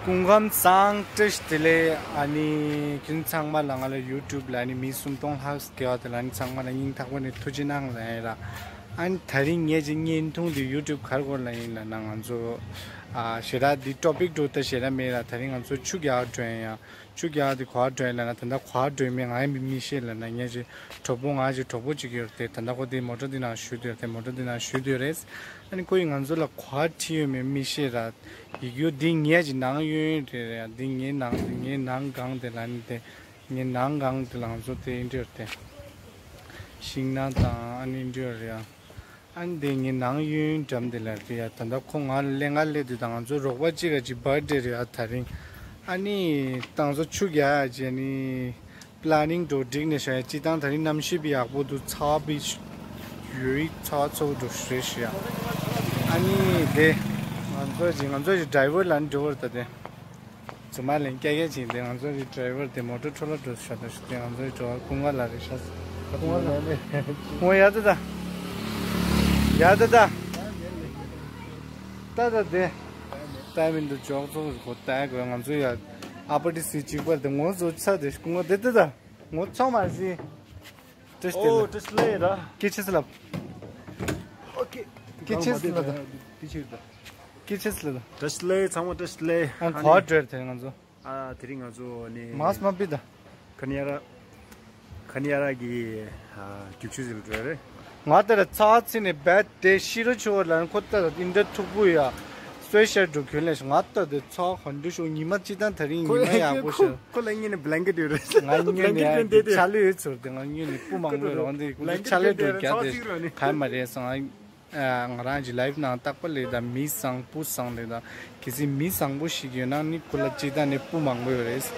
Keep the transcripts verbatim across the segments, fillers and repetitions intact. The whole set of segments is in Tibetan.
སྐུ་ཁམས་བཟང་། བཀྲ་ཤིས་བདེ་ལེགས། ཨ་ནི་ཁྱེད་ཚང་མ་ལ་ང་ལ་ཡུ་ཊུབ་ལ་ཨ་ནི་མི་སུམ་སྟོང་ལྷག་བརྒལ་བ་དེ་ལ་ཨ་ནི་ཚང་མ་ལ་སྙིང་ཐག་པ་ནས་ཐུགས་རྗེ་གནང་ལབ་ཡིན་ར། ཨ་ནི་དེ་རིང་ངས་ཅིག་བརྙན་ཐུང་འདི་ཡུ་ཊུབ་ག་རེ་སྐོར་ལ་ཡིན་ལབ་ན། ང་ཚོ་ཨ་ཞེ་དྲག་འདི་ཊོ་པིག་འདྲ་བོ་ད་ཞེ་དྲག་མེད་ར། དེ་རིང་ང་ཚོ་ཆུ་རྒྱག་འགྲོ་ཡིན་ཡ། ཆུ་རྒྱག་འདི་ག་པར་འགྲོ་ཡིན་ལབ་ན། ད་ལྟ་ག་པར་འགྲོ་ཡིན་མིན་ང་ཡང་མི་ཤེས་ལབ་ན། ངས་ཅིག་གྲོགས་པོ་ང་ཅིག་གྲོགས་པོ་ཅིག་ཡོད་རེད་དེ། ད་ལྟ་ཁོ་དེ་མོ་ཊ་འདི་ནང་བཞུགས་བསྡད་ཡོད་རེད་དེ། མོ་ཊ་འདི་ནང་བཞུགས་བསྡད་ཡོད་རེད། ཨ་ནི་ཁོ་ཡིས་ང་ཚོ་ལ་ག་པར་ཁྲིད་ཡོད་མེད་མི་ཤེས་ར། ཡིག་རྒྱུགས་འདི་ངས་ཅིག་ནང་གཡུག་ཡིན་རེད་རེད་ཡ། འདི་ངའི་ནང་ངའི་ནང་སྒང་དེ་ལ་ནི་དེ། ངའི་ནང་སྒང་དེ་ལ་ང་ཚོ་དེ་འདྲ་ཡོད་རེད་དེ། ཤིང་ནགས་དང་ཨ་ནི་འདྲ་ཡོད་རེད་ཡ། ཨ་ནི་དེ་ངའི་ནང་གཡུག་ཡིན་འགྲམ་དེ་ལ་རེད་ཡ། ད་ལྟ་ཁོ་ང་ལ་སླེབས་ང་སླེབས་དུས་ད་ང་ཚོ་རོགས་པ་གཅིག་ག་ཅིག་བར་ཌེ་རེད་ཡ་དེ་རིང་། ཨ་ནི་ད་ང་ཚོ་ཆུ་རྒྱག་ཡ་བྱས་ནི། པི་ལ་ནིང་འདྲ་བོ་བསྒྲིགས་ནས་བཞག་ཡ། སྤྱིར་བཏང་དེ་རིང་གནམ་གཤིས་དཔེ་ཡག་པོ་འདུག་ཚ་བ་དཔེ་ཡོད་ཡིག་ཚ་བ་ཚ་བོ་འདྲ་བོ་རེད་ཤག་ཡ། ཨ་ནི་དེ་ང་ཚོ་ཅིག་ང་ཚོ་ཅིག་ཌ་རའི་ཝར་ལ་ནི་འགྲོ་བར་ད་དེ། ཚུ་མ་ལན་ཀྱ་ཀྱ་ཅིག་དེ་ང་ཚོ་ཅིག་ཌ་རའི་ཝར་དེ་མོ་ཊ་འཕྲོ་བརླག་འགྲོ་ཤག་ད་ཤག་དེ་ང་ཚོ་ཅིག་འགྲོ་བ་ཀུན་དགའ་ལགས་རེད་ཤག་ཀུན་དགའ་ལགས་རེད། འོ་ཡ་ད་ད། ཡ་ད་ད། ད་ད་དེ། ད་མིན་དུ་ཅོག་ཙོག་གོ་ད་གོ་ང་ཚོ་ཡ། ཨ་པ་ཏི་སི་གཅིག་པར་དེ་ངོ་ཚོ་ཚ་དེ་ཀུན་དགའ་དེ་ད་ད། ངོ་ཚང་མ་ཟིན། ཏེས་ཏེ་ཨོ་ལ། ཏེས་ལེ་ར། ཀི་ཆེས་ལ། ཨོ་ཀེ། ཀི་ཆེས་ལ་ད། ཏི་ཆེས་ད། ཀི་ཆེས་ལ་ད། ཏེས་ལེ་ཚང་མ་ཏེས་ལེ། ཨ་ཁོ་བྲོས་ཏེ་ང་ཚོ། ཨ་དེ་རིང་ང་ཚོ་ནི། མཱས་མ་པི་ད། ཁ་ནི་ཡ་ར། ཁ་ནི་ཡ་ར་གི་ཨ་རྒྱུག་ཆུ་ཟིལ་བྲོས་རེད། ང་ལྟར་ཚ་ཚིག་ནས་རྦད་དེ་ཤི་རོ་ཆུ་བ་ལ་ཁོ་ལྟར་འདི་འདྲ་མཐུག་པོ་ཡ། སོས་ཤར་འགྲོ་གྱོན་ལས་ང་ལྟར་དེ་ཚ་ག་འདྲ་ཤོག་ཉི་མ་གཅིག་དང་དེ་རིང་ཉི་མ་ཡག་པོ་ཤར། ཁོ་ལ་ངས་ནི་བྷི་ལན་ཀེ་ཊི་ཡོད་རེད། ང་ངས་ནི་ཡ་ཆ་ལུ་ཡོད་ཚོར་དེ་ང་ངས་ནི་སྤུ་མང་པོ་རོགས་འདི་ཆ་ལུ་འགྲོ་རྒྱ་དེ་ག་མ་རེད་སང་། ང་རང་གི་ལའིབ་ནང་རྟག་པ་ལས་དང་མི་བཟང་སྤུ་བཟང་ལས་དང་གལ་སྲིད་མི་བཟང་པོ་ཞིག་ཡོད་ན་ནི་ཁོ་ལ་སྤྱིར་བཏང་ནས་སྤུ་མང་པོ་ཡོད་རེད།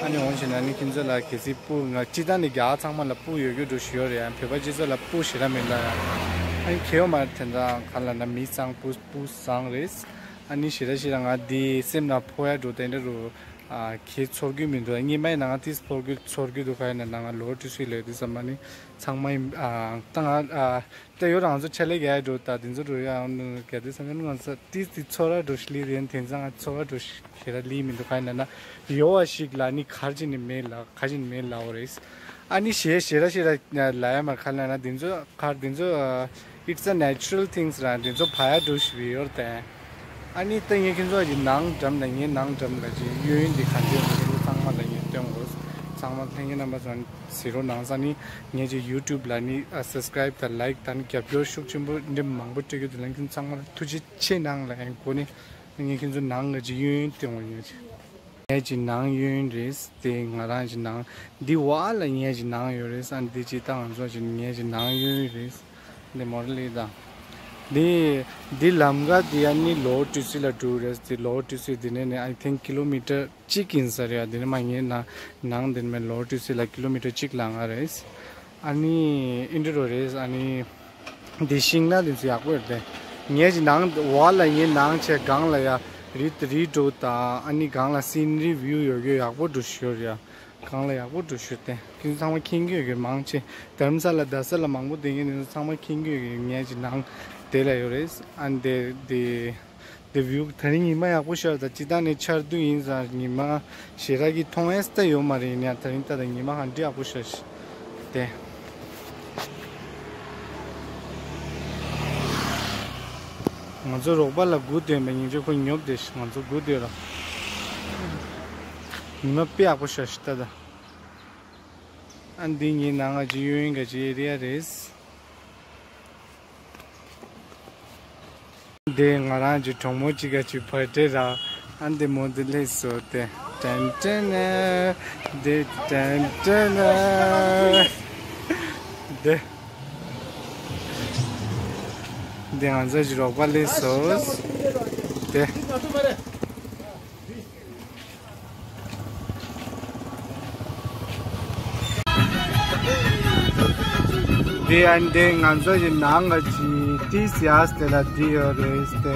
ཨ་ནི་འོང་ཞེ་ན་ནི་ཁྱེད་ཚོ་ལ་གལ་སྲིད་སྤུ་ང་སྤྱིར་བཏང་ནས་རྒྱ་གར་ཚང་མ་ལ་སྤུ་ཡོད་རྒྱུ་འགྲོ་ཞིག་ཡོད་རེད། ཡང་བོད་པ་སྤྱི་ཚོགས་ལ་སྤུ་ཞེ་དྲག་མེད་ད་ཡང་། ཨ་ནི་གལ་ཡོད་མ་རེད་དེ་འདྲ་ག་ལ་ན་མི་བཟང་སྤུ་སྤུ་བཟང་རེད། ཨ་ནི་ཞེ་དྲག་ཞེ་དྲག་ང་འདི་སེམས་ནང་ཕོག་ཡ་འགྲོ་དེ་འདྲ་རུ་ཁྱེད་ཚོར་རྒྱུ་མི་འདུག་སྔོན་མའི་ནང་ང་ཏིས་ཕོག་རྒྱུ་ཚོར་རྒྱུ་འདུག་ག་ཡིན་ན་ནང་ང་ལོ་ཏི་སུའི་ལས་དུས་ཙམ་མ་ནི་ཚང་མ་ཡིན་ད་ང་། ད་ཡོད་རང་ཚོ་ཆ་ལེ་ག་ཡ་འགྲོ་ད་དེ་ཚོ་འགྲོ་ཡ་ཨང་ནུ་ག་དེ་ས་ནི་ང་ཚོ་ཏིས་ཏི་ཚོ་ར་འགྲོ་ཤི་ལི་རེན་དེ་ཚང་ང་ཚོ་ར་འགྲོ་ཤི་ར་ལི་མི་འདུག་ག་ཡིན་ན་ན་ཡོ་བ་ཞིག་ལ་ནི་གར་ཅི་ནི་མེད་ལ་གར་ཅི་ནི་མེད་ལ་འོ་རེད། ཨ་ནི་ཞེ་ཞེ་ར་ཞེ་ར་ལ་ཡ་མ་ག་ལ་ན་དེ་ཚོ་གར་དེ་ཚོ་it's a natural things ར་དེ་ཚོ་བ་ཡ་འགྲོ་ཤི་བི་ཡོར་དེ། ཨ་ནི་ད་ངས་ཁྱེད་ཚོ་གི་ནང་འགྲམ་ལ་ངའི་ནང་འགྲམ་ལ་ཅིག་གཡས་གཡོན་འདི་ག་འདྲས་འདུག་ཚང་མ་ལ་ངས་སྟོན་དགོས། ཚང་མ་ལྷན་རྒྱས་རྣམ་པ་ཚོ་གཟིགས་རོགས་གནང་ས་ནི་ངས་ཅིག་ཡུ་ཊུབ་ལ་ནི་ཨ་སབ་སི་ཀ་རའིབ་དང་ལའིཀ་དང་རྒྱབ་སྐྱོར་ཤུགས་ཆེན་པོ་འདི་མང་པོ་སྤྲད་རྒྱུ་དེ་ལ་ཁྱེད་ཚང་མ་ལ་ཐུགས་རྗེ་ཆེ་གནང་ལ་ཡང་སྒོ་ནས་ངས་ཁྱེད་ཚོ་ནང་ལ་ཅིག་གཡས་གཡོན་སྟོན་དགོས་ཡོད་ཅིག་ངས་ཅིག་ནང་གཡས་གཡོན་རེད། དེ་ང་རང་ཅིག་ནང་འདི་བ་ལ་ངས་ཅིག་ནང་ཡོད་རེད། ཨ་འདི་ཅིག་ད་ང་ཚོ་ཅིག་ངས་ཅིག་ནང་གཡས་གཡོན་རེད། འདི་མོ་ཊ་ལི་དང་། འདི་འདི་ལམ་ཀ་འདི་ཨ་ནི་ལོ་ཏི་སི་ལ་འགྲོ་རེད། འདི་ལོ་ཏི་སི་འདི་ནས་ནི་I think ཀི་ལོ་མི་ཊར་གཅིག་ཡིན་ས་རེད། འདི་ནས་མ་ངའི་ནང་ནང་འདི་ནས་མ་ལོ་ཏི་སི་ལ་ཀི་ལོ་མི་ཊར་གཅིག་ལ་ང་རེད། ཨ་ནི་ཨིན་ཌི་རོ་རེད། ཨ་ནི་འདི་ཤིང་ནགས་འདི་ཚོ་ཡག་པོ་ཡོད་རེད། ངས་ཅིག་ནང་བ་ལ་ངའི་ནང་ཆེ་སྒང་ལ་ཡ་རི་རི་འགྲོ་ད་ཨ་ནི་སྒང་ལ་སི་ནི་རི་བིའུ་ཡོད་རྒྱུ་ཡག་པོ་འགྲོ་ཤོར་ཡ། གང་ལ་ཡག་པོ་འགྲོ་ཤོད་དེ། ཁྱེད་ཚོ་ཚང་མ་མཁྱེན་གྱི་ཡོད་གི་མང་ཆེ། དྷ་རམ་ས་ལ་རྡ་ས་ལ་མང་པོ་བསྡད་མཁན་དེ་ཚོ་ཚང་མ་མཁྱེན་གྱི་ཡོད་གི་ངས་ཅིག་ནང་དེ་ལ་ཡོད་རེད། ཨ་འདི་འདི་འདི་བིའུ་དེ་རིང་ཉི་མ་ཡག་པོ་ཤར་ད་སྤྱིར་བཏང་ནས་ཆར་དུས་ཡིན་ཙང་ཉི་མ་ཞེ་དྲག་གི་མཐོང་ཡས་ད་ཡོད་མ་རེད། ཡིན་ཡང་དེ་རིང་ད་ད་ཉི་མ་གང་འདྲ་ཡག་པོ་ཤར་ཤག་དེ། ང་ཚོ་རོགས་པ་ལ་སྒུག་སྡོད་པའི་ཉིན་རེ་ཁོ་ཉོབ་བསྡད་ཤག་ང་ཚོ་སྒུག་སྡོད་ར། ཉི་མ་དཔེ་ཡག་པོ་ཤར་ཤག་ད་ད། ཨ་འདི་ངའི་ནང་ང་ཅིག་གཡས་གཡོན་ག་ཅིག་ཨེ་རི་ཡ་རེད། འདི་ང་རང་གི་གྲོགས་མོ་གཅིག་ག་ཅིག་བར་ཌེ་ར། ཨ་འདི་མོ་འདི་སླེབས་སོང་སྟེ། ཏན་ཏན་ན། འདི་ཏན་ཏན་ན། འདི། འདི་ང་ཚོ་གི་རོགས་པ་སླེབས་སོང་སྟེ། འདི་ཨ་འདི་ང་ཚོ་གི་ནང་ང་ཅིག་ཏིས་ཡ་སྟེ་ལ་འདི་ཡོད་རེད་སྟེ།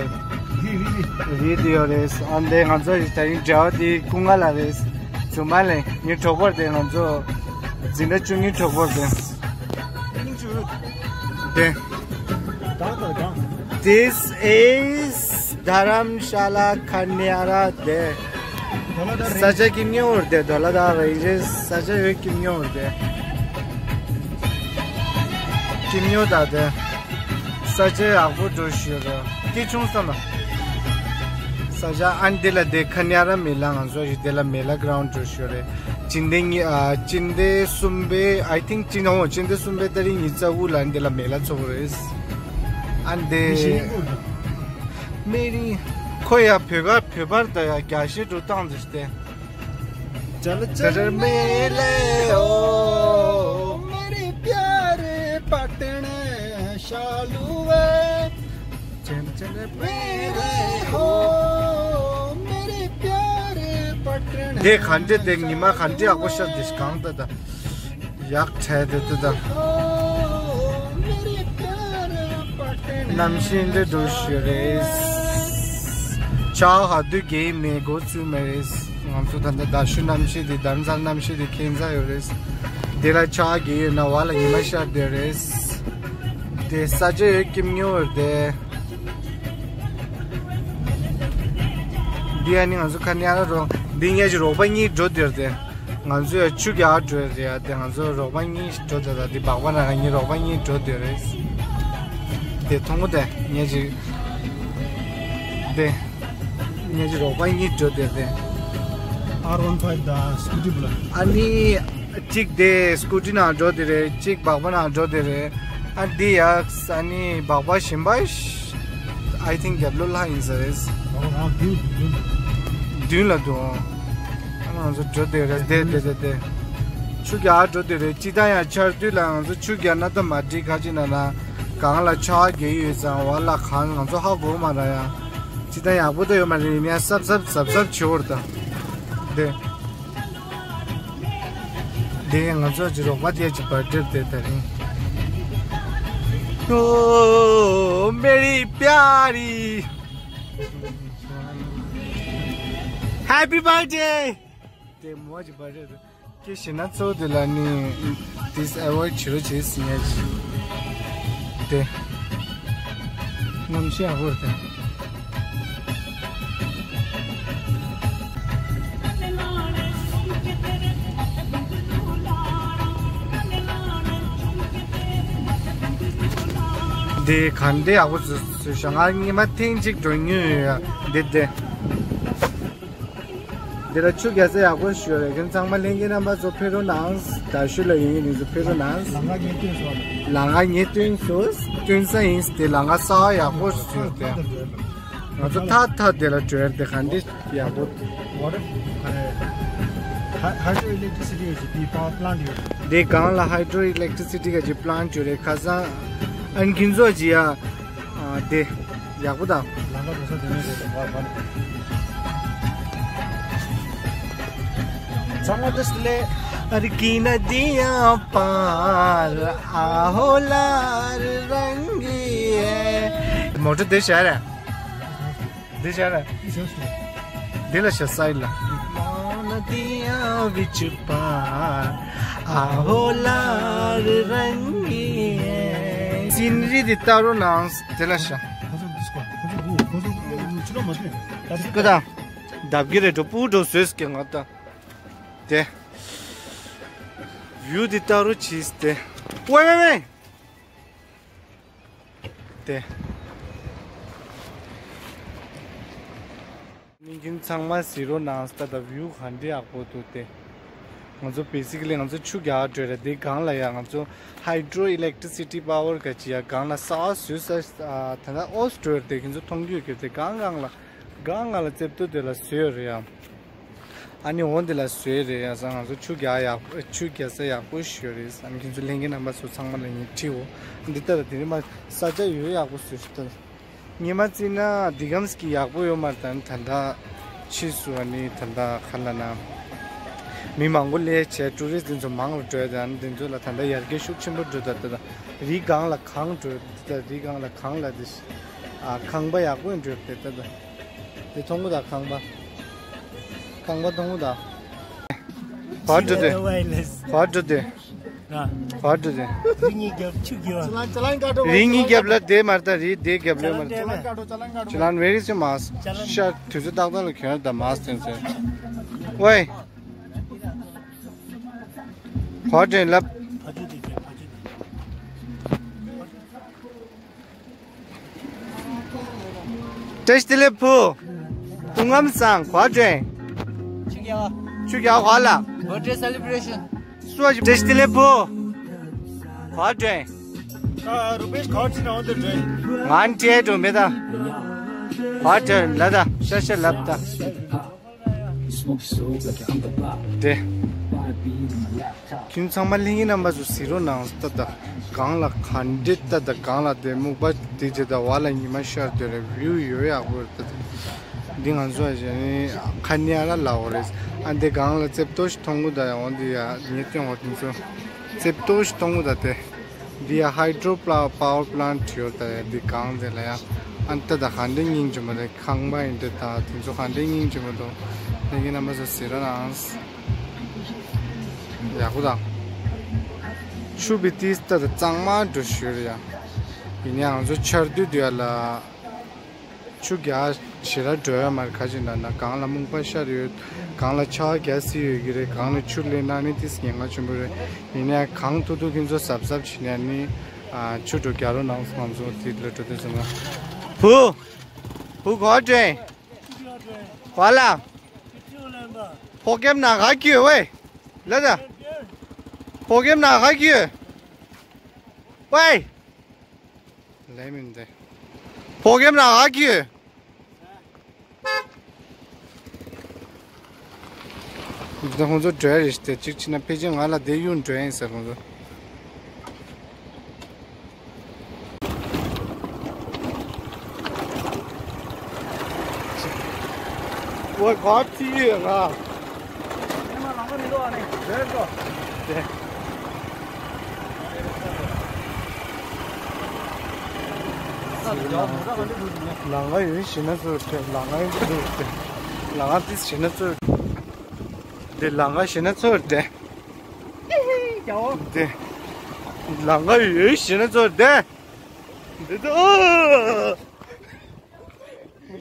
རི་འདི་ཡོད་རེད། ཨ་འདི་ང་ཚོ་གི་ད་རིང་འབྲེལ་བ་འདི་ཀུན་དགའ་ལགས་རེད། ཇུ་མ་ལེ་ངའི་གྲོགས་པོ་དེ་ང་ཚོ་འཛིན་གྲྭ་བཅུ་གཉིས་གྲོགས་པོ་དེ། དེ། This is Dharamshala Kaniara Day. ས་ཆ་ཀིམ་ཉོ་བར་དེ་དོ་ལ་དག་རེ་རེ་ས་ཆ་ཡོད་ཀིམ་ཉོ་བར་དེ། ཀིམ་ཉོ་ད་དེ། ས་ཆ་ཡག་པོ་འགྲོ་ཤོར་ར། སྐྱིད་ཆུང་ས་ན། ས་ཆ་ཨན་དེ་ལ་དེ་ཁ་ཉ་ར་མེ་ལ་ང་ཚོ་ཞིག་དེ་ལ་མེ་ལ་གྷ་རའུན་ཌི་འགྲོ་ཤོར་རེ། ཅིན་དེ་ཉི་ཨ་ཅིན་དེ་གསུམ་པའི་I think ཅིན་ཧོ་ཅིན་དེ་གསུམ་པའི་ཏ་རིག་ཉི་ཤུ་རྩ་དགུ་ལ་ཨན་དེ་ལ་མེ་ལ་ཚོགས་རེ། ཨན་དེ། མེ་རི། ཁོ་ཡ་བོད་པ་བོད་པར་ད་ཡ་རྒྱ་ཤེ་འགྲོ་སྟངས་དེ་སྟེ། चल चल मेले ओ मेरे प्यारे पाटण शालू वे। चल चल मेले ओ मेरे प्यारे पाटण དེ་ག་འདྲ་དེ་ཉི་མ་ག་འདྲ་ཡག་པོ་ཤར་དེ་གང་ད་ད། ཡག་ཆེ་དེ་དེ་དང་། གནམ་གཤིས་འདི་འདྲ་ཞིག་རེད། ཆར་ཧ་དུ་གེ་མེ་གོ་ཚུ་མེ་རེད། ང་ཚོ་ད་ལྟ་རྡ་ཤུ་གནམ་གཤིས་འདི་དར་མཚར་གནམ་གཤིས་འདི་ཁྱད་མཚར་ཡོད་རེད། དེ་ལ་ཆར་གེ་ཡོད་ན་བ་ལ་ཉི་མ་ཤར་དེ་རེད། དེ་ས་ཆ་ཡོད་ཀྱི་མྱོང་ཡོད་དེ། འདི་ཡ་ནི་ང་ཚོ་ཁ་ཉ་ར་རོ། འདི་ཉ་ཅི་རོགས་པ་གཉིས་འགྲོ་དེར་དེ། ང་ཚོས་ཆུ་རྒྱག་འགྲོ་ཡ་དེ་ང་ཚོ་རོགས་པ་གཉིས་འགྲོ་དེ་ལ་དེ་སྦག་པ་ན་ག་གཉིས་རོགས་པ་གཉིས་འགྲོ་དེ་རེད། དེ་མཐོང་གོ་དེ་ཉ་ཅི། དེ། ཉ་ཅི་རོགས་པ་གཉིས་འགྲོ་དེ་དེ། R one five དང་སྐུ་ཊི་བུ་ལ། ཨ་ནི། གཅིག་དེ་སྐུ་ཊི་ན་འགྲོ་དེ་རེད། གཅིག་སྦག་པ་ན་འགྲོ་དེ་རེད། ཨ་འདི་ཡག་ས་ནི་སྦག་པ་ཞིམ་པ་ཤ- I think རྒྱབ་ལོགས་ལྷ་ཡིན་ས་རེད། ཨོ་རང་བདུན་བདུན། བདུན་ལ་འདུག་ཨ་ང་ཚོ་འགྲོ་དེ་རེད་དེ་དེ་དེ་དེ། ཆུ་རྒྱག་འགྲོ་དེ་རེད། ཅི་ད་ཡང་ཆར་དུས་ལ་ང་ཚོ་ཆུ་རྒྱག་ན་ད་མ་འགྲིག་ག་ཅི་ན་ན། གང་ལ་ཆར་རྒྱག་ཡོད་ཙང་བ་ལ་གང་ང་ཚོ་ཧ་གོ་མ་ར་ཡ། ཅི་ད་ཡག་པོ་ད་ཡོད་མ་རེད་ཡིན་ཡང་སབ་སབ་སབ་སབ་བྱེད་འོར་ད། དེ། དེ་ང་ཚོ་ཅི་རོགས་པ་དེ་ཅི་བར་ཌེ་དེ་ད་རིང་། ཨོ་མེ་རི་པྱ་རི། Happy birthday དེ་མོ་ཅི་བར་ཌེ་དེ་ཀྱེ་ཤི་ན་ཚོ་དེ་ལ་ནི་དིས་ཨེ་ཝོ་ཌི་བྱེད་རོགས་བྱེད་ཟིན་ཡ་ཅི། དེ། གནམ་གཤིས་ཡག་པོ་རེད་དེ། འདི་ག་འདི་ཡག་པོ་བཟོས་བཟོས་ཤག་ང་ཉི་མ་ཐེངས་གཅིག་འགྲོ་མྱོང་ཡོད་ཡ་འདི་འདི། འདི་ལ་ཆུ་རྒྱག་ས་ཡག་པོ་ཞིག་ཡོད་རེད། ཁྱེད་ཚང་མ་ལྷན་རྒྱས་རྣམ་པ་ཚོ་ཕེབས་རོགས་གནང་། རྡ་ཤོད་ལ་ཡོད་མཁན་ཚོ་ཕེབས་རོགས་གནང་། ལམ་ཁ་ངས་སྟོན་སོང་། ལམ་ཁ་ངས་སྟོན་སོང་། སྟོན་ས་ཡིན་དེ་ལམ་ཁ་གསར་པ་ཡག་པོ་ཞིག་ཡོད་དེ། ང་ཚོ་ཐག་ཐག་དེ་ལ་འགྲོ་ཡ་དེ་ག་འདི་ཡག་པོ། Water, uh, hy- hydroelectricity ཡོད་ཀྱི་དེའི་power plant ཡོད། དེ་སྒང་ལ་hydroelectricity ག་ཅིག་plant ཡོད་རེད། ཁ་སང་ཨན་ཁྱིན་ཚོགས་ཀྱི་ཡ། ཨ་དེ་ཡག་པོ་དང་། ལམ་ཁ་འགྲོ་ས་དེ་ནས་རེད་དང་བར་བར། ཚང་མ་དེ་སླེ། ཨར་ཀི་ན་དི་ཡ་པར་ཨ་ཧོ་ལ་རང་གི་ཡེ། མོ་ཊ་དེ་བྱས་རེད། འདི་བྱས་ར། འདི་ལ་ཤ་སའི་ལ། སིན་རི་འདི་ལྟ་རོགས་གནང་། དེ་ལ་ཤ། ཁོ་ད། འདབ་ཀྱི་རེ་འགྲོ་སྤུ་འགྲོ་བཟོས་ཀྱི་ང་ད། དེ། བིའུ་འདི་ལྟ་རོགས་བྱིས་ཏེ། ཝེ་ཝེ་ཝེ། དེ། མི་ཀུན་ཚང་མ་གཟིགས་རོགས་གནང་། ད་ལྟ་བིའུ་ག་འདྲ་ཡག་པོ་འདུག་སྟེ། ང་ཚོ་basically ང་ཚོ་ཆུ་རྒྱག་འགྲོ་རེད། དེ་སྒང་ལ་ཡ་ང་ཚོ་hydroelectricity power ག་ཅི་ཡ་སྒང་ལ་གསར་པ་བཟོས་ས། ཨ་ད་ལྟ་ཨོས་འགྲོ་རེད། དེ་ཁྱེད་ཚོ་མཐོང་རྒྱུ་ཡོད་ཀྱི་རེད། དེ་སྒང་སྒང་ལ་སྒང་སྒང་ལ་རྩེབ་ཏོ་དེ་ལ་བཟོས་ཡོད་རེད་ཡ། ཨ་ནི་འོ་འདི་ལ་བཟོས་རེད་ཡ་ས། ང་ཚོ་ཆུ་རྒྱག་ཡག་ཆུ་རྒྱག་ས་ཡག་པོ་ཞིག་ཡོད་རེད་ས། ཨ་ནི་ཁྱེད་ཚོ་ལྷན་རྒྱས་རྣམ་པ་ཚོ་ཚང་མ་ལ་ངས་ཁྲིད་འོ། འདི་ལྟར་དེ་རིང་མ་ས་ཆ་ཡོད་ཡག་པོ་བཟོས་ཤག་ད། ཉི་མ་བརྩིས་ན་འདི་གམ་ཞིག་ཡག་པོ་ཡོད་མ་རེད། ད་ད་ལྟ་ཕྱིས་སུ་ཨ་ནི་ད་ལྟ་ག་ལ་ན་མི་མང་པོ་སླེབས་བྱས་ཊུ་རི་སི་འདི་ཚོ་མང་རུ་འགྲོ་ཡ། ད་ཨ་ནི་འདི་ཚོ་ལ་ད་ལྟ་ཡར་རྒྱས་ཤུགས་ཆེན་པོ་འགྲོ། ད་ད་ད་རི་སྒང་ལ་གངས་འགྲོ། ད་རི་སྒང་ལ་གངས་ལ་འདི་ཨ་ཁང་པ་ཡག་པོ་འགྲོ་དེ་ད་ད། དེ་མཐོང་གི་ད་ཁང་པ། ཁང་པ་མཐོང་གི་ད། བར་འགྲོ་དེ། བར་འགྲོ་དེ། ག་འགྲོ་དེ། རི་གཉིས་རྒྱབ་ཆུ་རྒྱབ། རི་གཉིས་རྒྱབ་ལ་དེ་མར་ད་རི་དེ་རྒྱབ་ལ་མར། ཅ་ལན་རེ་རེ་ཅི་མ། ཤར་དུས་ཚོད་ཏག་ཏག་ལ་གྱོན་ད་མ་སྟོན་ཚེ། ཝེ། ག་འགྲོ་ལབ། བཀྲ་ཤིས་བདེ་ལེགས་བུ། སྐུ་ཁམས་བཟང་། ག་འགྲོ། ཆུ་རྒྱག་ཆུ་རྒྱག་ག་ལ། Birthday celebration. སུ་བ་ཞིག་བཀྲ་ཤིས་བདེ་ལེགས་བུ། ག་འགྲོ། ཨ། རུ་པེཤ་ག་ཅི་ན་འོན་ཏེ་འགྲོ། ང་འདྲེ་འགྲོ་མེད་ད། ག་འགྲོ་ལ་ད་ཤ་ཤ་ལབ་ད། དེ། ཁྱིམ་ཚང་མ་ལྷན་རྒྱས་རྣམ་པ་ཚོ་གཟིགས་རོགས་གནང་། ལྟ་ད་གང་ལ་ག་འདྲེ་ལྟ་ད་གང་ལ་དེ་སྨུག་པ་དེ་དེ་ད་བ་ལ་ཉི་མ་ཤར་དེ་རེད། བིའུ་ཡོད་ཡག་པོ་རེད། ད་འདི་ང་ཚོ་ཡ་ཁ་ནི་ཨ་ལ་ལ་འོ་རེད། ཨ་འདི་གང་ལ་རྩེབ་ཏོ་ཞིག་མཐོང་གོ་ད་ཡ་འོ་འདི་ཡ་ཉེ་སྟོན་འོ་དེ་ཚོ་རྩེབ་ཏོ་ཞིག་མཐོང་གོ་ད་དེ། འདི་ཡ་ཧའི་ཌྲོ་པ་ཝར་པ་ལན་ཊི་ཡོད་ད་ཡ། འདི་གང་དེ་ལ་ཡ་ཨ་ད་ད་ག་འདྲེ་སྙིང་རྗེ་མོ་རེད། ཁང་པ་ཡིན་འདྲ་ད་དེ་ཚོ་ག་འདྲེ་སྙིང་རྗེ་མོ་འདུག་ལྷན་རྒྱས་རྣམ་པ་ཚོ་གཟིགས་རོགས་གནང་། ཡག་པོ་དང་། ཆུ་བི་ཏིས་ཏ་དང་གཙང་མ་འགྲོ་ཞུ་རེད་ཡ། ཡིན་ཡང་ང་ཚོ་ཆར་དུས་དུས་ཡ་ལ་ཆུ་རྒྱག་ཞེ་དྲག་འགྲོ་ཡ་མ་རེད། ཁ་ཅིག་འདྲ་ན་གང་ལ་སྨུག་པ་ཤར་ཡོད། གང་ལ་ཆར་པ་རྒྱག་སྲིད་ཡོད་ཀྱི་རེད། གང་ལ་ཆུ་ལེན་ན་ནི་ཏིས་ཉེན་ཁ་ཆེན་པོ་རེད། ཡིན་ཡང་གང་ཐུབ་ཐུབ་ཁྱེད་ཚོ་གཟབ་གཟབ་བྱེད་ནས་ནི་ཆུ་འགྲོ་རྒྱག་རོགས་གནང་སོང་། ང་ཚོ་དེ་ལ་འགྲོ་དུས་ཙམ་ལ། བུ། བུ་གོ་དྲན། གོ་ལ། ཕོ་རྒྱབ་ན་ག་གི་ཡོད་ཝེ། ལ་ད། ཕོ་རྒྱབ་ན་ག་གི་ཡོད། ཝེ། ལས་མིན་ཏེ། ཕོ་རྒྱབ་ན་ག་གི་ཡོད། འདི་ཁོང་ཚོ་འགྲོ་ཡ་རེད་ཤི་ཏེ། གཅིག་ཕྱིན་ན་ཕལ་ཆེར་ང་ལ་དེ་གཡུག་འགྲོ་ཡ་ཡིན་ཟེར་ཁོང་ཚོ། ཝེ་ག་ཐི་ཡོད་ང་། ལང་ང་ཡོད་ཤི་ན་ཚོད་དེ། ལང་ང་ཡོད་ཤི་ན་ཚོད་དེ། ལང་ང་ཡོད་ཤི་ན་ཚོད་དེ། དེ་ལང་ང་ཤི་ན་ཚོད་དེ། དེ། ལང་ང་ཡོད་ཤི་ན་ཚོད་དེ། འདི་ཚོ།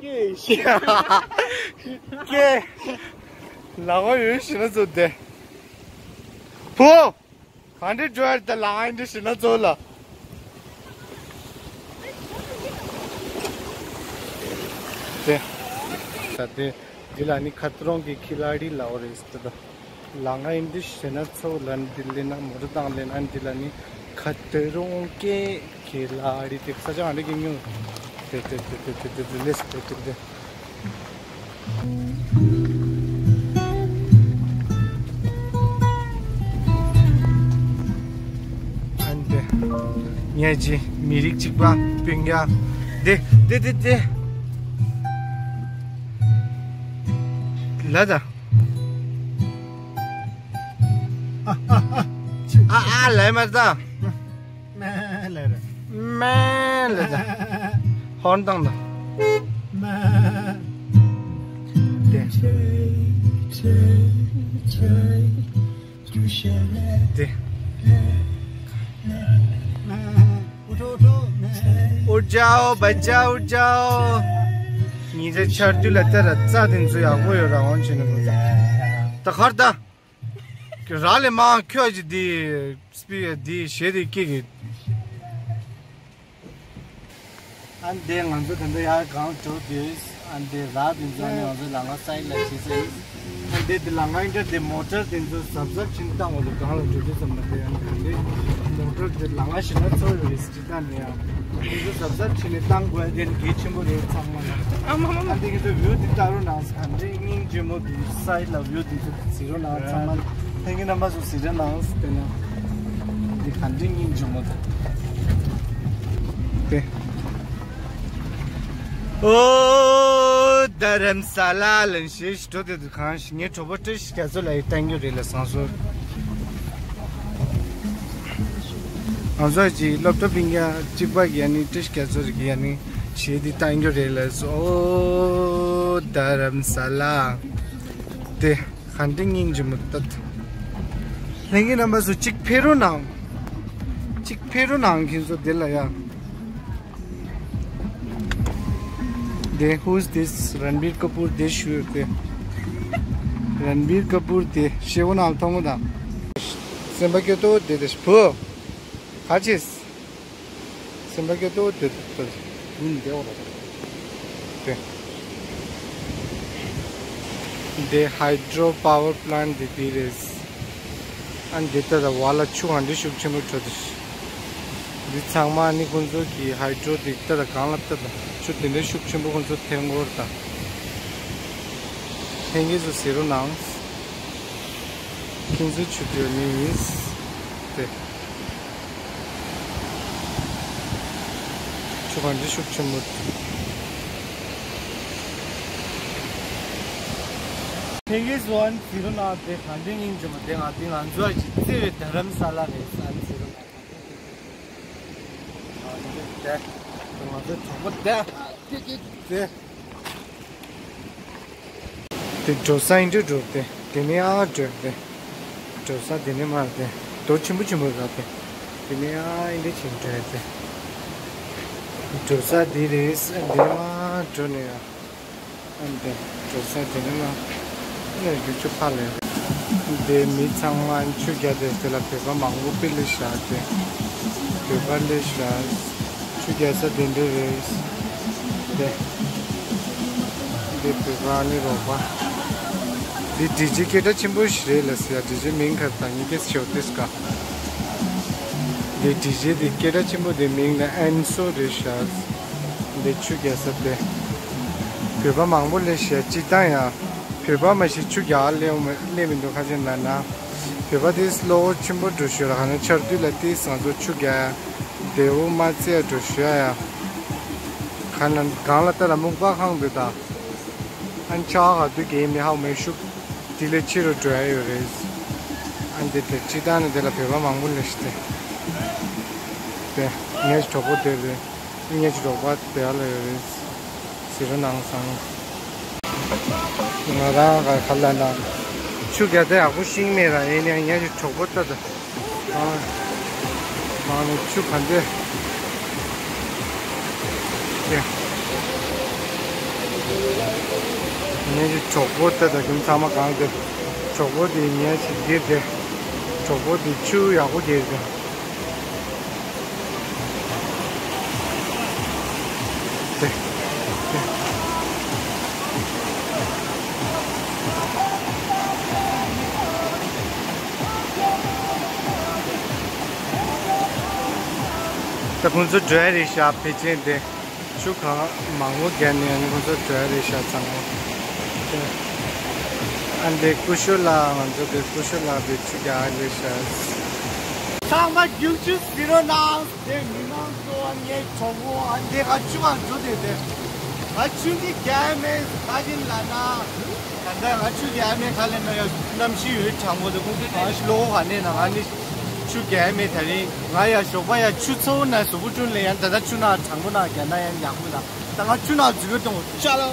ཀེ་ཤི། ཀེ། ལང་ང་ཡོད་ཤི་ན་ཚོད་དེ། བུ། ག་འདྲེ་འགྲོ་ཡ་རེད་ད་ལང་ང་འདྲེ་ཤི་ན་ཚོད་ལ། དེ། ད་དེ། འདི་ལ་ནི་ཁ་ཏ་རོང་གི་ཁི་ལ་ཌི་ལའོ་རེད་ད། ལང་ང་ཡིན་འདི་ཞེ་ན་ཚོ་ལན་འདི་ལེ་ན་མོ་ཊ་དང་ལེ་ན་འདི་ལ་ནི་ཁ་ཏ་རོང་གི་ཁི་ལ་ཌི་དེ་ས་ཆ་ཨ་འདི་གི་ཉུང་། དེ་དེ་དེ་དེ་དེ་དེ་ལེ་སི་དེ་དེ་དེ། ཨ་འདི་ངས་ཅི་མི་རིགས་གཅིག་པ་སྤུན་ཀྱག་དེ་དེ་དེ་དེ་ལ་ད། ཨ་ཨ་ལས་མ་ད། མེ་ལས་ར། མེ་ལས་ད། ཧོན་དང་ད། མེ། དེ། དེ། ཨུ་ཇའོ་བ་ཇའོ་ཨུ་ཇའོ། ཉིན་རེ་ཆར་དུས་ལ་ལྟ་ར་རྩྭ་དེ་ཚོ་ཡག་པོ་ཡོད་ར་འོན་ཆེ་ནི་མོ། ད་ཁར་ད། ར་ལས་མང་ཁྱོད་ཀྱི་འདི་སྤི་འདི་ཞེ་དེ་སྐྱེ་གི། ཨ་འདི་ང་ཚོ་ད་ལྟ་ཡར་གང་འགྲོ་དུས་ཨ་འདི་ར་དེ་ཚོ་ནི་ང་ཚོ་ལ་ང་སའི་ལ་ཞེས་ཟེར། ཨ་འདི་དེ་ལ་ང་འདྲ་དེ་མོ་ཊར་དེ་ཚོ་གཟབ་གཟབ་བྱིན་བཏང་བ་ལ་གང་ལ་འགྲོ་དུས་ཙམ་ན་དེ་ཨ་འདི་མོ་ཊར་དེ་ལ་ང་ཞེ་ན་ཚོ་ཡོད་རེད། ད་ནི་ཡང་། དེ་ཚོ་གཟབ་གཟབ་བྱས་ནས་བཏང་དགོས་ཡ་དེ་ནི་གལ་ཆེན་པོ་རེད་ཚང་མ་ལ། ཨ་མ་མ་མ། ཨ་འདི་གི་ཚོ་བིའུ་འདི་ལྟ་རོགས་གནང་། ཨ་འདི་སྙིང་རྗེ་མོ་འདི་སའི་ལ་བིའུ་འདི་ཚོ་གཟིགས་རོགས་གནང་། ཚང་མ་ལྷན་རྒྱས་རྣམ་པ་ཚོ་གཟིགས་རོགས་གནང་། དེ་ན་འདི་ག་འདྲའི་སྙིང་རྗེ་མོ་འདུག་དེ། ཨོ། དྷ་རམ་ས་ལ་ལན་ཤེས་འགྲོ་དེ་དུ་གང་ཞིག་ངའི་གྲོགས་པོ་བཀྲ་ཤིས་རྒྱ་མཚོ་ལ་ཡི་བཏང་རྒྱུ་རེད་ལ་བཟང་སོ། ང་ཚོ་གཅིག་སློབ་གྲྭ་སྤུན་ཀྱག་གཅིག་པ་གི་ཡ་ནི་བཀྲ་ཤིས་རྒྱ་མཚོ་རེད་གི་ཡ་ནི་བྱེད་དེ་བཏང་རྒྱུ་རེད་ལ་སོ། དྷ་རམ་ས་ལ་དེ་ག་འདྲ་སྙིང་རྗེ་མོ་ཏད། ལྷན་རྒྱས་རྣམ་པ་ཚོ་གཅིག་ཕེབས་རོགས་གནང་། གཅིག་ཕེབས་རོགས་གནང་། ཁྱེད་ཚོ་འདི་ལ་ཡ། དེ་who's this? Ranbir Kapoor དེ་ཞུ་ཡོད་དེ། Ranbir Kapoor དེ་ཤེས་བོ་ནང་མཐོང་གོ་དང་། སེམས་པ་སྐྱོ་ཏོ་དེ་དེ་བུ། ག་ཅིས། སེམས་པ་སྐྱོ་ཏོ་དེ་དེ་དེ། ཡིན་དེ་འོ་ར། དེ། དེ་hydro power plant དེ་དེ་རེད། ཨ་འདི་ལྟ་དང་བ་ལ་ཆུ་གང་འདྲ་ཤུགས་ཆེན་པོ་འཕྲོ་དེ། འདི་ཚང་མ་ནི་ཁོང་ཚོ་གི་hydro དེ་ལྟ་དང་གང་ལ་ལྟ་དང་ཆུ་དེ་འདྲ་ཤུགས་ཆེན་པོ་ཁོང་ཚོ་འཐེན་འཁོར་དང་། འཐེན་གྱི་ཚོ་ཟེར་རོ་ནང་། ཁྱེད་ཚོ་ཆུ་དེ་ནི་དེ། ཆུ་གང་འདྲ་ཤུགས་ཆེན་པོ། ཕ་གི་བཟོ་ཨན་ཟེར་ན་དེ་གང་འདྲ་ཡིན་གྱི་མ་དེ་ང་དེ་ང་ཚོ་ཨ་ཅི་བརྩེ་བའི་རྡ་རམ་ས་ལ་རེད་ཨན་ཟེར་ན་དེ་ང་ཚོ་གྲོགས་པོ་དེ་དེ་དེ་དེ། དེ་འགྲོ་ས་ཨིན་འགྲོ་འགྲོ་དེ། དེ་ནས་ཨ་འགྲོ་དེ། འགྲོ་ས་དེ་ནས་མར་དེ། རྡོ་ཆེན་པོ་ཆེན་པོ་ར་དེ། དེ་ནས་ཨ་ཨིན་འགྲོ་ཆེན་འགྲོ་དེ། འགྲོ་ས་དེ་རེད། དེ་ནས་མར་འགྲོ་ནས་ཨ་འདི་འགྲོ་ས་དེ་ནས་མར་ཨ་ནས་རྒྱུག་ཆུ་ཕར་ལ་ཡོད། དེ་མི་ཚང་མ་ཆུ་རྒྱག་དེ་དེ་ལ་བོད་པ་མང་པོ་དཔེ་ལས་བཞག་དེ། བོད་པ་ལས་བཞག་ཆུ་རྒྱག་ས་དེ་འདྲ་རེད། དེ། འདི་བོད་པ་ཨ་ནི་རོགས་པ། འདི་ཌི་ཇེ་སྐད་གྲགས་ཆེན་པོ་ཞིག་རེད་ལ་ཟེར་ཡ། ཌི་ཇེ་མིང་ཁ་ད་ཉི་ཀེ་ཤོ་ཏིས་ཀ། འདི་ཌི་ཇེ་འདི་སྐད་གྲགས་ཆེན་པོ་འདི་མིང་ལ་ཨན་སོ་རེད་ཤག་འདི་ཆུ་རྒྱག་ས་དེ། བོད་པ་མང་པོ་སླེབས་ཤག་སྤྱིར་བཏང་ཡ། བོད་པ་མ་ཞིག་ཆུ་རྒྱག་སླེབས་མི་སླེབས་མི་འདུག་ཁ་ཅན་ལ་ན། བོད་པ་དེ་བློ་ཁོག་ཆེན་པོ་འགྲོ་ཤོད་ལ་ག་ན་ཆར་དུས་ལ་དེ་ང་ཚོ་ཆུ་རྒྱག་ཡ། དེའུ་མ་རྩེ་ཡ་འགྲོ་ཤོད་ཡ། གང་ལ་གང་ལ་ལྟ་ལ་སྨུག་པ་ཁང་འདུག་ད། ཨན་ཆ་ག་དུས་ཀྱི་མི་ཧའོ་མེ་ཤུག་དེ་ལས་ཆེ་རུ་འགྲོ་ཡ་ཡོད་རེད། ཨན་དེ་དེ་སྤྱིར་བཏང་ནས་དེ་ལ་བོད་པ་མང་པོ་སླེབས་ཤག་སྟེ། དེ་ངའི་གྲོགས་པོ་དེ་རེད། ངའི་གྲོགས་པོ་དེ་ལ་ཡོད་རེད། ཟེར་རོ་ནང་སང་། ང་རང་ག་ག་ལ་ན། ཆུ་རྒྱག་དེ་ཡག་པོ་ཤེས་མེད་ར་ཡིན་ཡང་ངའི་གྲོགས་པོ་ལྟ་དང་། ཨ། མང་ནས་ཆུ་ག་འདྲ། ཀྱེ། ངའི་གྲོགས་པོ་ལྟ་དང་ཁྱིམ་ཚང་མ་གང་དེ། གྲོགས་པོ་དེ་ངའི་ཆེད་འདིར་དེ། གྲོགས་པོ་དེ་ཆུ་ཡག་པོ་རྒྱག་དེ། དེ། དེ། ད་ཁོང་ཚོ་འགྲོ་ཡ་རེད་ཤག་ཕལ་ཆེར་དེ། ཆུ་གང་མང་པོ་བརྒྱབ་ནས་ཁོང་ཚོ་འགྲོ་ཡ་རེད་ཤག་ཚང་མ། དེ། ཨ་འདི་ཀུ་ཤུ་ལགས་ང་ཚོ་དེ་ཀུ་ཤུ་ལགས་དེ་ཆུ་རྒྱག་ཡ་རེད་ཤག་ཚང་མ་རྒྱུག་ཆུ་ཟེར་རོ་ནང་། དེ་མི་མང་ཚོ་ངའི་གྲོགས་པོ་ཨ་འདི་ང་ཆུ་གང་འགྲོ་དེ་དེ། ང་ཆུ་འདི་རྒྱག་མེད་ག་ཅིན་ལ་ན། ད་ལྟ་ང་ཆུ་རྒྱག་མེད་ག་ལེ་ན་ཡ་གནམ་གཤིས་ཡོད་གྲང་མོ་དེ་ཁོང་ཚོ་གང་ཞིག་ལོ་ག་ནས་ན་ང་ནི་ཆུ་རྒྱག་མེད་ད་རིང་ང་ཡ་ཞོགས་པ་ཡ་ཆུ་ཚོ་ན་སུ་བུ་ཀྲུན་ལེ་ཡ་ད་ལྟ་ཆུ་ན་གྲང་མོ་ན་རྒྱ་ན་ཡ་ཡག་པོ་ལ་ད་ང་ཆུ་ན་འཛུལ་གི་གཏོང་ཅ་ལོ།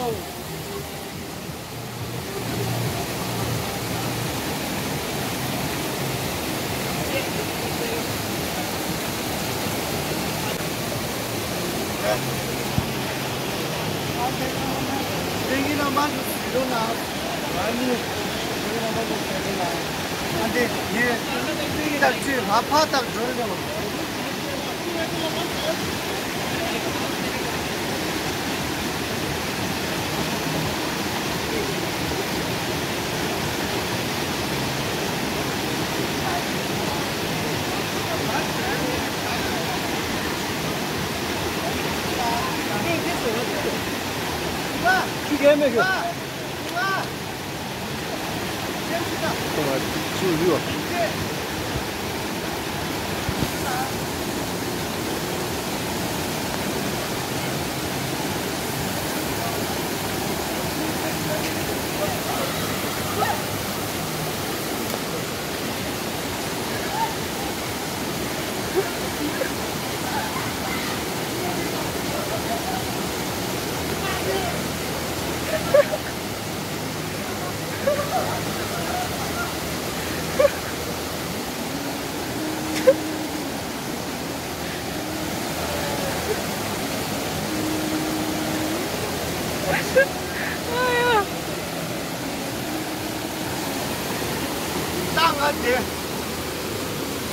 ད་ང་དེ།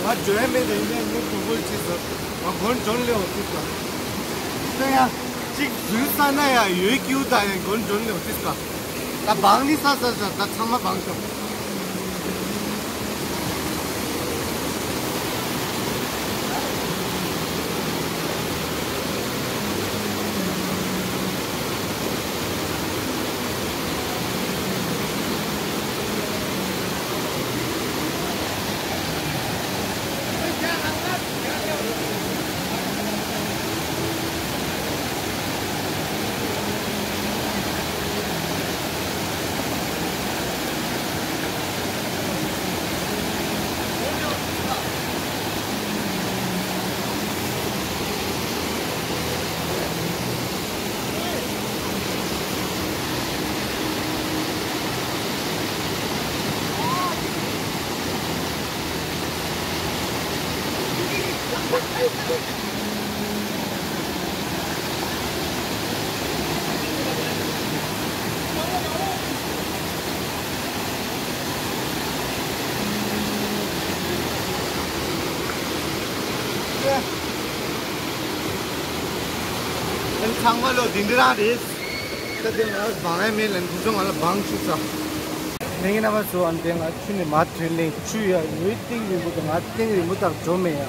ང་འགྲོ་ཡ་མེད་དེ་ཡིན་ནའི་ངས་གུ་གུལ་ཅིག་བཟོ། ང་གོན་ཇོན་ལེའོ་ཅིག་བཟོ། ད་ཡ། གཅིག་འཛུལ་ས་ན་ཡ་ཡོད་ཀྱིའུ་ད་ཡ་གོན་ཇོན་ལེའོ་ཅིག་བཟོ། ད་བང་ནི་ས་ས་ས་ད་ཚང་མ་བང་ཤོག་ཚང་མ་ལོ་འདི་འདྲ་རང་རེད། ད་དེ་ང་ལ་བང་ཡ་མེད་ལན་ཁོང་ཚོ་ང་ལ་བང་ཞུ་ས། ལྷན་རྒྱས་རྣམ་པ་ཚོ་ཨ་ནི་དེ་ང་ཆུ་ནས་མར་ཐོན་ལེ་ཆུ་ཡ་ཡོད་གཏིང་རིང་པོ་དང་ང་གཏིང་རིང་པོ་དག་འགྲོ་མེད་ཡ།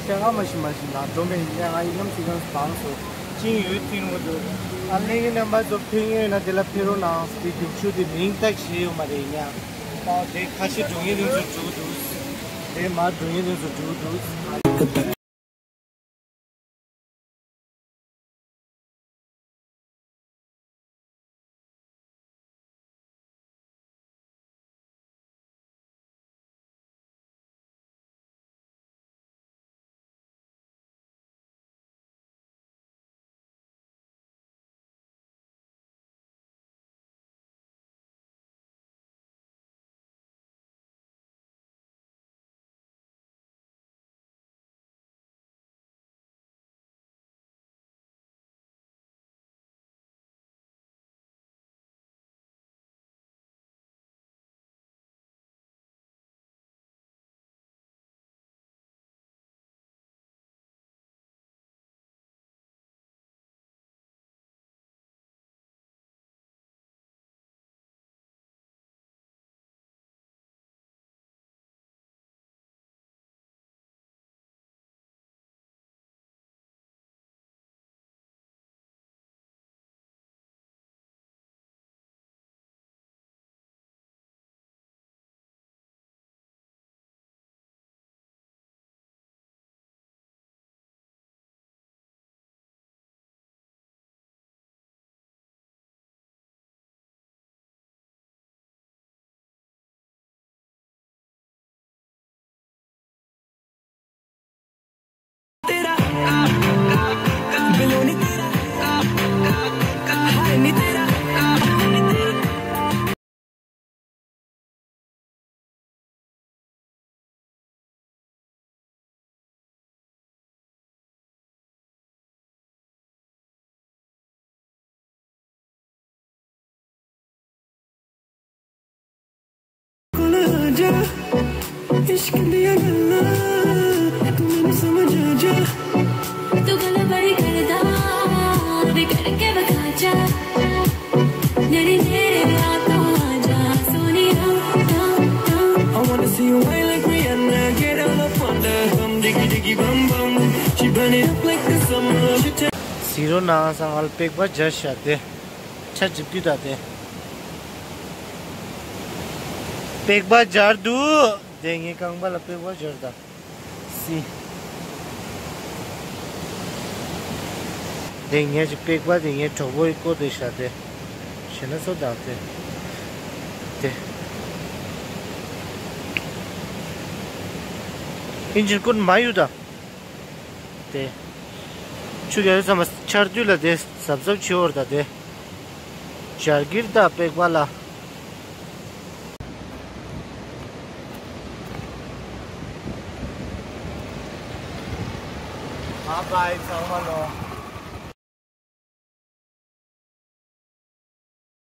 ཤ་ཁ་མ་ཤི་མ་ཤི་ན་འགྲོ་མེད་ཡིན་ཡ། ང་ཡིན་ནམ་ཞིག་གང་བང་སོ་ཅིང་ཡོད་གཏིང་རིང་པོ་འདུག་ཨ་ལྷན་རྒྱས་རྣམ་པ་ཚོ་ཕན་ཡོན་ན་དེ་ལ་ཕེབས་རོགས་གནང་། དེ་རྒྱུག་ཆུ་དེ་རིང་ཐག་ཞེ་ཡོད་མ་རེད་ཡིན་ཡ། ཨ་དེ་ཁ་ཤས་འགྲོ་ངེས་དེ་ཚོ་འགྲོ་འདུག་དེ་མར་འགྲོ་ངེས་དེ་ཚོ་འགྲོ་འདུག Zero ནང་སང་ང་ལ་པེག་པ་སྦྱར་བཞག་སྟེ། ཆ་འཇིབ་དུས་ད་དེ། པེག་པ་སྦྱར་འདུག་དེ་ངའི་རྐང་པ་ལ་པེག་པ་སྦྱར་ད། སི། དེ་ངའི་ཅི་པེག་པ་དེ་ངའི་གྲོགས་པོའི་བཀོད་དེ་བཞག་སྟེ། ཞེ་ན་སོ་དང་དེ། དེ། ཨིན་ཇིར་ཀུན་མ་ཡུ་ད། དེ། ཆུ་རྒྱ་ཡོད་ཚང་མ་ཆར་དུས་ལ་དེ་གཟབ་གཟབ་བྱེད་འོར་ད་དེ། ཞར་གིར་ད་པེག་པ་ལ། Bye bye ཚང་མ་ལོ།